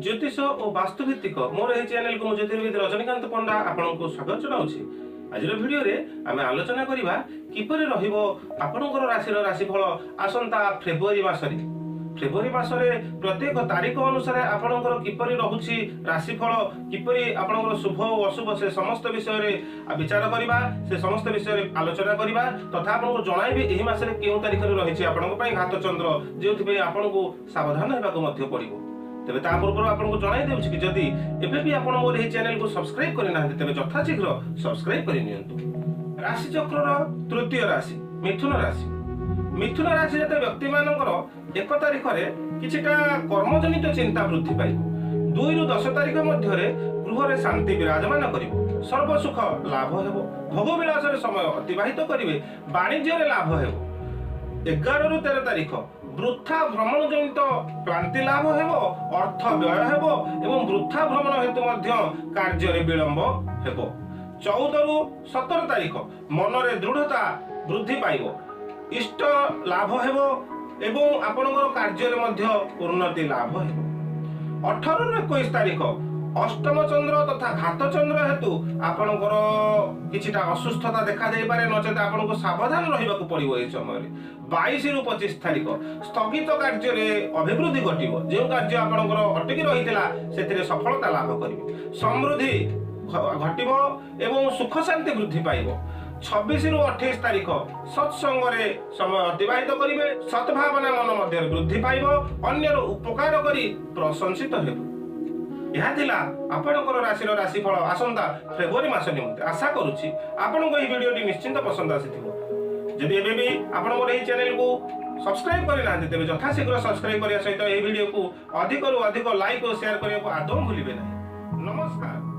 ଜ୍ୟୋତିଷ ଓ ବାସ୍ତୁଭିତ୍ତିକ ମୋର ଏହି ଚ୍ୟାନେଲକୁ ମୁଁ ଜ୍ୟୋତିର୍ବିଦ ରଜନୀକାନ୍ତ ପଣ୍ଡା ଆପଣଙ୍କୁ ସ୍ୱାଗତ ଜଣାଉଛି। ଆଜିର ଭିଡ଼ିଓରେ ଆମେ ଆଲୋଚନା କରିବା କିପରି ରହିବ ଆପଣଙ୍କର ରାଶିର ରାଶିଫଳ ଆସନ୍ତା ଫେବୃଆରୀ ମାସରେ। ଫେବୃଆରୀ ମାସରେ ପ୍ରତ୍ୟେକ ତାରିଖ ଅନୁସାରେ ଆପଣଙ୍କର କିପରି ରହୁଛି ରାଶିଫଳ, କିପରି ଆପଣଙ୍କର ଶୁଭ ଓ ଅଶୁଭ ସେ ସମସ୍ତ ବିଷୟରେ ବିଚାର କରିବା, ସେ ସମସ୍ତ ବିଷୟରେ ଆଲୋଚନା କରିବା ତଥା ଆପଣଙ୍କୁ ଜଣାଇବି ଏହି ମାସରେ କେଉଁ ତାରିଖରେ ରହିଛି ଆପଣଙ୍କ ପାଇଁ ଘାତଚନ୍ଦ୍ର, ଯେଉଁଥିପାଇଁ ଆପଣଙ୍କୁ ସାବଧାନ ହେବାକୁ ମଧ୍ୟ ପଡ଼ିବ। ତେବେ ତା ପୂର୍ବରୁ ଆପଣଙ୍କୁ ଜଣାଇ ଦେଉଛି କି ଯଦି ଏବେ ବି ଆପଣ ମୋର ଏହି ଚ୍ୟାନେଲକୁ ସବସ୍କ୍ରାଇବ କରିନାହାନ୍ତି ତେବେ ଯଥାଶୀଘ୍ର ସବସ୍କ୍ରାଇବ କରିନିଅନ୍ତୁ। ରାଶିଚକ୍ରର ତୃତୀୟ ରାଶି ମିଥୁନ ରାଶି। ମିଥୁନ ରାଶି ଜାତ ବ୍ୟକ୍ତିମାନଙ୍କର 1 ତାରିଖରେ କିଛିଟା କର୍ମଜନିତ ଚିନ୍ତା ବୃଦ୍ଧି ପାଇବ। 2ରୁ 10 ତାରିଖ ମଧ୍ୟରେ ଗୃହରେ ଶାନ୍ତି ବିରାଜମାନ କରିବ, ସର୍ବସୁଖ ଲାଭ ହେବ, ଭୋଗ ବିଳାସରେ ସମୟ ଅତିବାହିତ କରିବେ, ବାଣିଜ୍ୟରେ ଲାଭ ହେବ। 11ରୁ 13 ତାରିଖ ବୃଥା ଭ୍ରମଣ ଜନିତ କ୍ଳାନ୍ତି ଲାଭ ହେବ, ଅର୍ଥ ବ୍ୟୟ ହେବ ଏବଂ ବୃଥା ଭ୍ରମଣ ହେତୁ ମଧ୍ୟ କାର୍ଯ୍ୟରେ ବିଳମ୍ବ ହେବ। 14ରୁ 17 ତାରିଖ ମନରେ ଦୃଢ଼ତା ବୃଦ୍ଧି ପାଇବ, ଇଷ୍ଟ ଲାଭ ହେବ ଏବଂ ଆପଣଙ୍କର କାର୍ଯ୍ୟରେ ମଧ୍ୟ ଉନ୍ନତି ଲାଭ ହେବ। 18ରୁ 21 ତାରିଖ ଅଷ୍ଟମ ଚନ୍ଦ୍ର ତଥା ଘାତ ଚନ୍ଦ୍ର ହେତୁ ଆପଣଙ୍କର କିଛିଟା ଅସୁସ୍ଥତା ଦେଖାଯାଇପାରେ, ନଚେତ ଆପଣଙ୍କୁ ସାବଧାନ ରହିବାକୁ ପଡ଼ିବ ଏହି ସମୟରେ। 22ରୁ 25 ତାରିଖ ସ୍ଥଗିତ କାର୍ଯ୍ୟରେ ଅଭିବୃଦ୍ଧି ଘଟିବ, ଯେଉଁ କାର୍ଯ୍ୟ ଆପଣଙ୍କର ଅଟକି ରହିଥିଲା ସେଥିରେ ସଫଳତା ଲାଭ କରିବେ, ସମୃଦ୍ଧି ଘଟିବ ଏବଂ ସୁଖ ଶାନ୍ତି ବୃଦ୍ଧି ପାଇବ। 26ରୁ 28 ତାରିଖ ସତ୍ସଙ୍ଗରେ ସମୟ ଅତିବାହିତ କରିବେ, ସଦ୍ଭାବନା ମନ ମଧ୍ୟରେ ବୃଦ୍ଧି ପାଇବ, ଅନ୍ୟର ଉପକାର କରି ପ୍ରଶଂସିତ ହେବ। ଏହା ଥିଲା ଆପଣଙ୍କର ରାଶିର ରାଶିଫଳ ଆସନ୍ତା ଫେବୃଆରୀ ମାସ ନିମନ୍ତେ। ଆଶା କରୁଛି ଆପଣଙ୍କୁ ଏହି ଭିଡ଼ିଓଟି ନିଶ୍ଚିନ୍ତ ପସନ୍ଦ ଆସିଥିବ। ଯଦି ଏବେ ବି ଆପଣ ମୋର ଏହି ଚ୍ୟାନେଲକୁ ସବସ୍କ୍ରାଇବ କରିନାହାନ୍ତି ତେବେ ଯଥାଶୀଘ୍ର ସବସ୍କ୍ରାଇବ କରିବା ସହିତ ଏହି ଭିଡ଼ିଓକୁ ଅଧିକରୁ ଅଧିକ ଲାଇକ୍ ଓ ସେୟାର କରିବାକୁ ଆଦୌ ଭୁଲିବେ ନାହିଁ। ନମସ୍କାର।